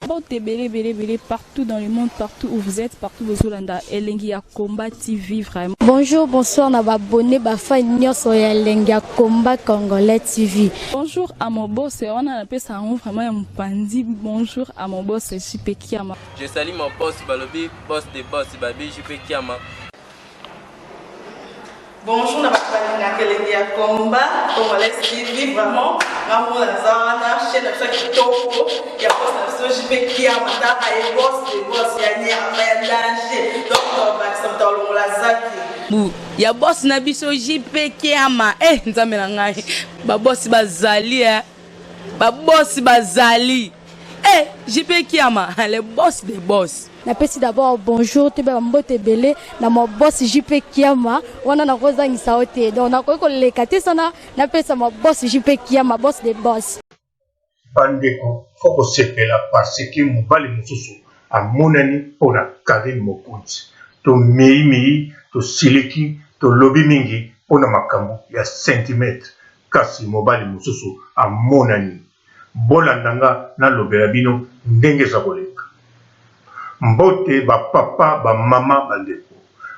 Mbote ebele ebele ebele partout dans le monde, partout où vous êtes, partout bozolanda Elengi ya Combat TV vraiment. Bonjour, bonsoir na ba abonné ba fan nyonso ya Elengi ya Combat Congolais TV. Bonjour à mon boss, wana napesa yango vraiment ya mopanzi. Bonjour à mon boss JP Kiama. Je salue mon boss balobi boss de boss babi JP Kiama. Bonjour na bato balingaka elengi ya combat congolais TV vraiment nga moko naza wana chaîne na biso ya kitoko ya boss na biso JP Kiama taka ye boss de boss ya nyama ya danger donc tobakisa moto alongola zaki bu ya boss na biso JP Kiama eh nzambe na ngai ba boss bazali eh ba boss bazali eh JP Kiama le boss de boss. Napesi d'abord bonjour toyeba ba mbote ebele na ma boss JP Kiama wana nakozangisa yo te donc nakoki koleka te sana napesa ma boss JP Kiama boss de boss. Bandeko faut kosepela parce que mobali mosusu amonani pona Carine Mokonzi. Tomeyi meyi, tosiliki, tolobi mingi pona makambo ya centimetre kasi mobali mosusu amonani. Bolanda nga nalobela bino ndenge eza koleka. Mbote ba papa ba mama ba ndeko.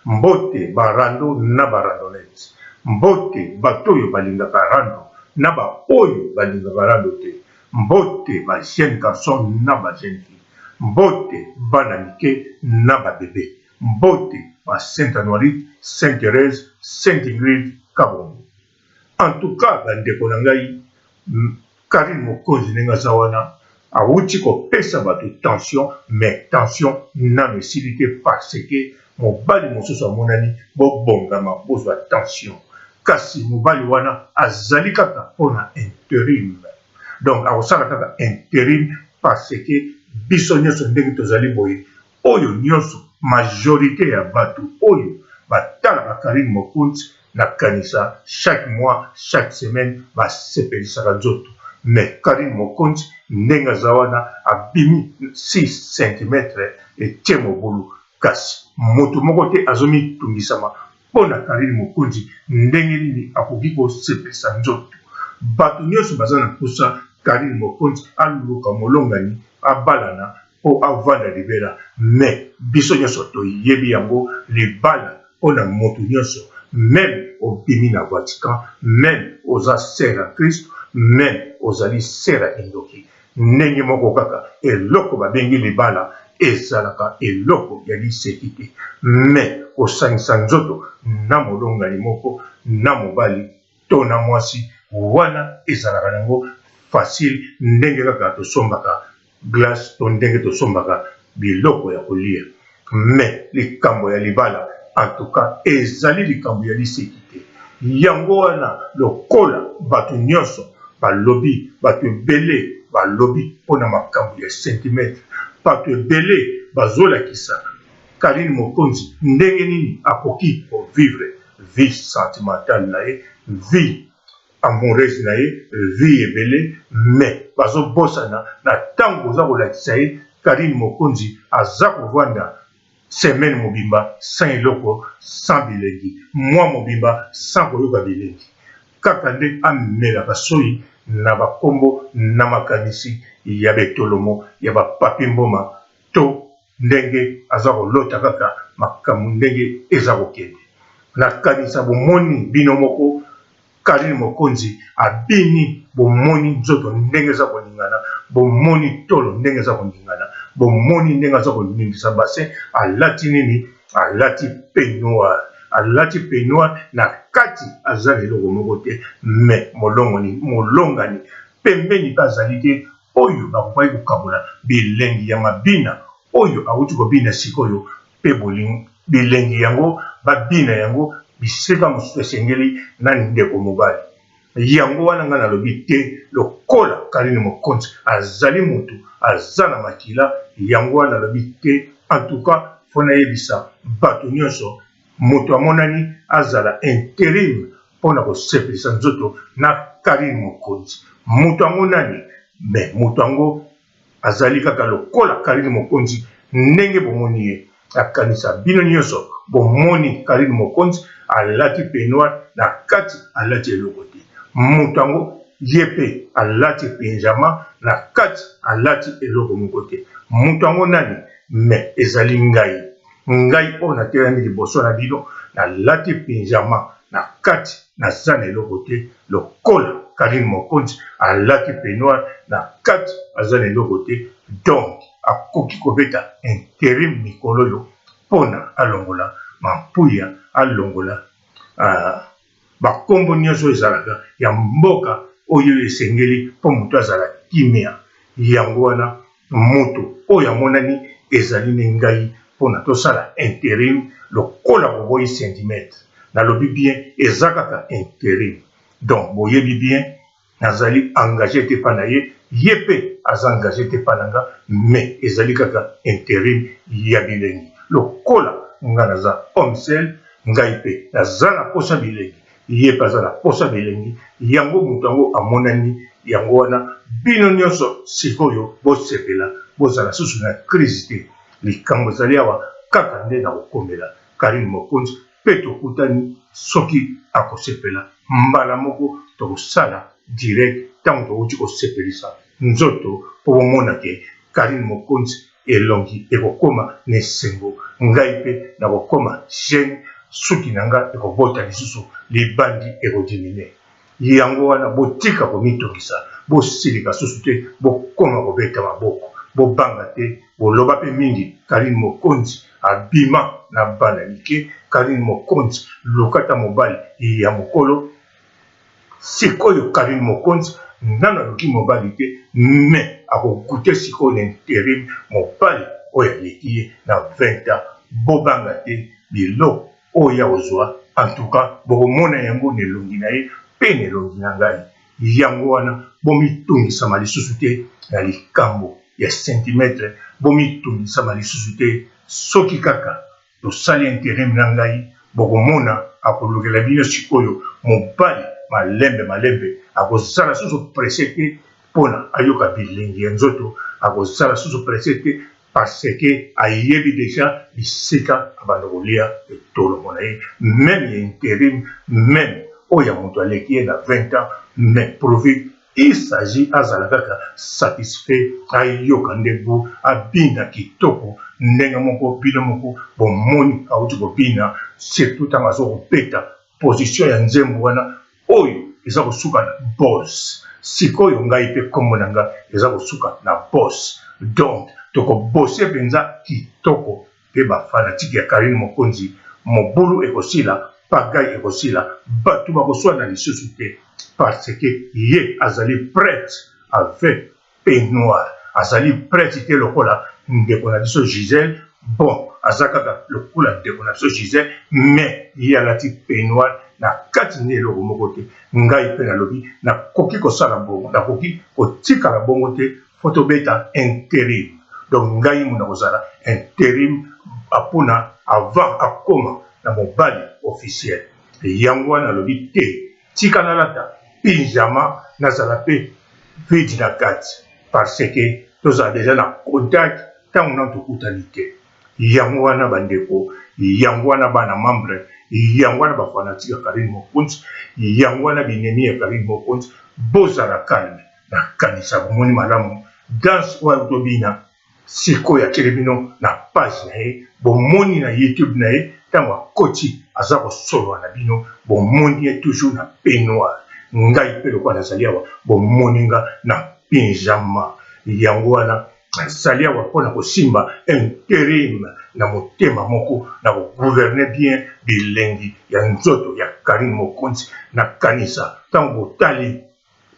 Mbote ba rando na ba randonnette. Mbote bato oyo balingaka rando na ba oyo balingaka rando te. Mbote ba jeune garçon na ba jeune fille. Mbote bana mike na ba bebe. Mbote ba Saint Anuarite, Saint Therèse, Saint Ingrid, Kabongo. En tout cas ba ndeko na ngai Carine Mokonzi ndenge aza wana awuti kopesa bato tension mais tension nanu esili te parce que mobali mosusu amonani bobongama bozwa tension kasi mobali wana azali kaka pona interim donc akosala kaka interim parce que biso nionso ndenge tozali boye oyo nionso majorite ya batu oyo batalaka Carine Mokonzi nakanisa chaque mois chaque semaine basepelisaka nzoto mais Carine Mokonzi ndenge aza wana abimi 6 centimetre etie mobulu kasi mutu moko te azomitungisama mpo na Carine Mokonzi ndenge nini akoki kosepelisa nzoto batu nionso baza na posa Carine Mokonzi aluka molongani abalana po avanda libela mais biso nionso toyebi yango libala pona mutu nionso meme obimi na Vatican meme oza sœur ya Christ meme ozali sœur ya kindoki ndenge moko kaka eloko babengi libala ezalaka eloko ya liseki te mais kosangisa nzoto na molongani moko na mobali to na mwasi wana ezalaka nango facile ndenge kaka tosombaka glace to ndenge tosombaka biloko ya kolia mais likambo ya libala en tout cas ezali likambo ya liseki te yango wana lokola bato nyonso balobi bato ebele balobi mpo na makambo ya centimetre bato ebele bazolakisa Carine Mokonzi ndenge nini akoki ko vivre vie sentimentale na ye vie amoureuse na ye vie ebele mais bazo bosana na tangu boza kolakisa ye Carine Mokonzi aza kovanda semaine mobimba sans eloko sans bilengi mois mobimba sans koyoka bilengi kaka nde amelaka soyi na ba kombo na makanisi ya betolomo ya ba papy mboma to ndenge aza kolota kaka makambo ndenge eza kokende nakanisa bomoni bino moko Carine Mokonzi abini bomoni nzoto ndenge eza koningana bomoni tolo ndenge eza koningana bomoni ndenge aza koningisa bassin alati nini alati peignoir alati peignoir na kati aza na eloko moko te mais molongoni molongani pembeni pe azali te oyo bakokaki kokabola bilengi ya mabina oyo awuti kobina sikoyo pe bolingo bilengi yango babina yango bisika mosusu esengeli na ndeko mobali yango wana ngai nalobi te lokola Carine Mokonzi azali mutu aza na makila yango wana nalobi te en tout cas faut nayebisa bato nionso moto amonani azala interim pona kosepelisa nzoto na Carine Mokonzi moto yango nani mais moto yango Azali kaka lokola Carine Mokonzi ndenge bomoni ye. Nakanisa bino nionso bomoni Carine Mokonzi alati peignoir na kati alati eloko te. Moto yango Ye mpe alati pinjama, na kati alati eloko moko te. Moto yango nani? Mais ezali ngai. Ngai oyo natelemi liboso na bino, nalati pinjama, na kati naza na eloko te, lokola Carine Mokonzi alati peignoir, na kati aza na eloko te. Donc akoki kobeta interim mikolo oyo pona alongola mampuya, alongola Ba kombo nionso oyo ezalaka ya mboka oyo esengeli mpo moto azala kimia. Yango wana moto oyo amonani ezali nde ngai mpo na tosala interim lokola boboyi centimetre. Nalobi bien eza kaka interim. Donc boyebi bien Nazali engage te epa na ye, ye pe aza engage te epa na nga mais ezali kaka interim ya bilengi. Lokola nga naza homme seul, ngai pe naza na posa bilengi, ye pe aza na posa bilengi, yango mutu yango amonani, yango wana bino nionso sikoyo bosepela, bozala susu na crise te. Likambo ezali awa kaka nde nakokomela Carine Mokonzi pe tokutani soki akosepela mbala moko tokosala direct tango towuti kosepelisa nzoto po bomona ke Carine Mokonzi elongi ekokoma na esengo ngai pe nakokoma jeune suki na nga ekobota lisusu libandi eko diminuer. Yango wana botika komitungisa, bosilika susu te, bokoma kobeta maboko, bobanga te, boloba pe mingi, Carine mokonzi abima na bana mike, Carine mokonzi luka ata mobali ya mukolo, sikoyo Carine mokonzi nanu aluki mobali te mais ako gouter sikoyo na interim mobali oyo aleki ye na 20 ans, bobanga te biloko oyo ye akozua en tout cas bokomona yango na elongi na ye pe na elongi na ngai. Yango wana bomitungisama lisusu te na likambo ya centimetre, bomitungisama lisusu te soki kaka tosali interim na ngai bokomona akolukela bino sikoyo mobali malembe malembe akozala susu presse te pona ayoka bilengi ya nzoto akozala susu presse te Parce que ayebi dejà bisika abanda kolia etolomo na ye meme ya interim meme oyo ya mutu aleki ye na 20 ans mais pourvu il s'agit azala kaka satisfait ayoka nde gout abina kitoko ndenge moko bino moko bomoni awuti kobina surtout tango azo kobeta position ya nzembo wana oyo eza kosuka na boss sikoyo ngai pe kombo na nga eza kosuka na boss donc toko bosse penza kitoko pe ba fanatique ya Carine Mokonzi mobulu ekosila pagaille ekosila batu bakoswana lisusu te parce que ye azali prete avec Peignoir azali prete te lokola ndeko na biso Gisèle bon aza kaka lokola ndeko na biso Gisèle mais ye alati peignoir na kati nde eloko moko te ngai pe nalobi nakoki kosala bongo nakoki kotikala bongo te faut tobeta interim donc ngai mu nakozala interim pona avant akoma na mobali officiel yango wana alobi te Tika nalata pyjama nazala pe vide na kati parce que tozala dejà na contact tango nanu tokutani te. Yango wana ba ndeko, yango wana bana membre, yango wana ba fanatique ya Carine Mokonzi, yango wana binemi ya Carine Mokonzi, bozala calme. Nakanisa bomoni malamu danse oyo tobina Sikoyo atieli bino na page na ye bomoni na youtube na ye tango akoti aza kosolola na bino bomoni ye toujours na peignoir ngai pe lokola nazali awa bomoni nga na pyjama yango wana nazali awa pona kosimba interim na motema moko na ko gouverner bien bilengi ya nzoto ya Carine Mokonzi nakanisa tango botali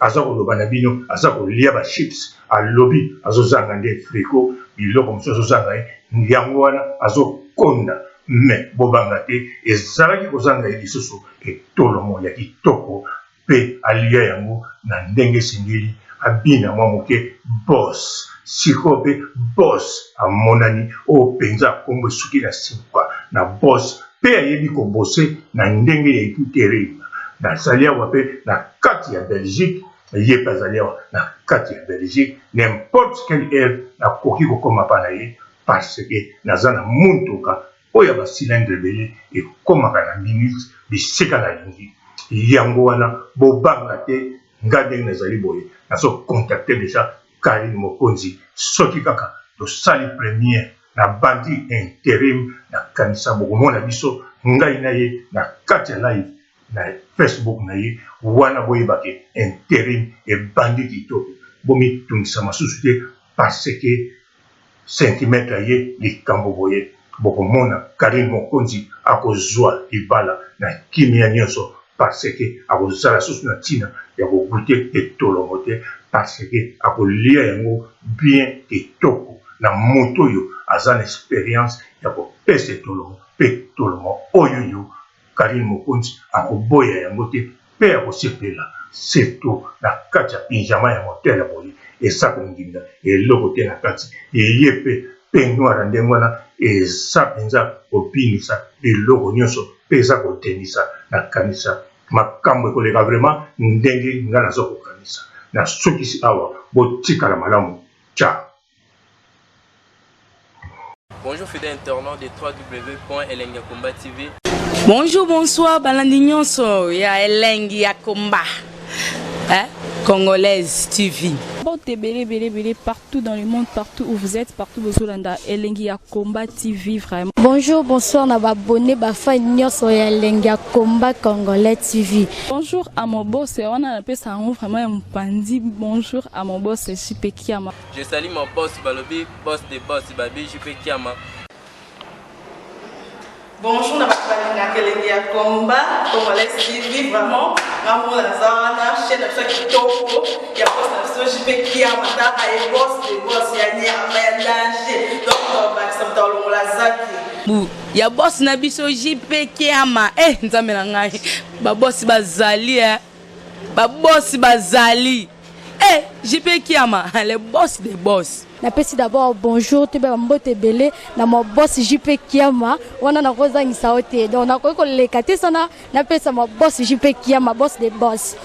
Aza koloba na bino aza kolia ba chips alobi azozanga nde frigo biloko mosusu azozanga ye yango wana azokonda mais bobanga te ezalaki kozanga ye lisusu etolomo ya kitoko pe alia yango na ndenge esengeli abina mwa moke boss sikoyo pe boss amonani oyo penza kombo esuki na suka na boss pe ayebi ko bosser na ndenge ya interim. Nazali awa pe na kati ya Belgique, ye pe azali awa na kati ya Belgique, n'importe quelle heure nakoki kokoma pa na ye parce que naza na mutuka oyo ya ba cylindre ebele ekomaka na minute bisika nalingi. Yango wana bobanga te. Nga ndenge nazali boye, nazo contacter dejà Carine Mokonzi, soki kaka tosali première na bandi interim, na kanisa bokomona biso ngai na ye na kati ya live na Facebook na ye wana. Boyeba ke interim ebandi kitoko, bomitungisa masusu te parce que centimètre ye likambo boye. Bokomona Carine Mokonzi akozwa libala na kimia nyonso parce que akozala susu na ntina ya kogoûter etolomo te, parce que akolia yango bien kitoko na moto oyo aza na expérience ya kopesa etolomo. Mpe etolomo oyo yo Carine Mokonzi akoboya yango te mpe akosepela, surtout na kati ya pyjama ya motel boye, eza konginda eloko te na kati eye mpe peignoir ya ndenge wana eza mpenza kobinisa biloko nyonso mpe eza kotenisa. Nakanisa makambo ekoleka vraiment ndenge nga naza kokanisa. Nasukisi awa, botikala malamu, ciao. Bonjour fidèles internautes de www.elengiyakomba TV. Bonjour, bonsoir, balandi nyonso ya Elengi ya Komba, hein? Congolaise TV. Mbote ebele ebele ebele partout dans le monde, partout où vous êtes, partout bozolanda Elengi ya Combat TV vraiment. Bonjour, bonsoir na baabonnés, bafans nyonso ya Elengi ya Combat Congolais TV. Bonjour à mon boss, wana napesa yango vraiment ya mopandi. Bonjour à mon boss JP Kiama. Je salue mon boss balobi boss de boss babi JP Kiama. Bonjour na bato balingaka Elengi ya Combat Congolais TV. Vraiment, nga moko naza wana, chaîne na biso ya kitoko ya boss na biso JP Kiama. Taka ye, boss de boss ya nyama ya danger, donc bakisa moto alongola aza te. Bu ya boss na biso JP Kiama. Eh, nzambe na ngai, babosi bazali, eh. Babosi bazali, eh, JP Kiama, le boss des boss. Napesi d'abord bonjour, toyeba bambote ebele na ma boss JP Kiama. Wana nakozangisa yo te, donc nakoki koleka te sana napesa ma boss JP Kiama, boss de boss.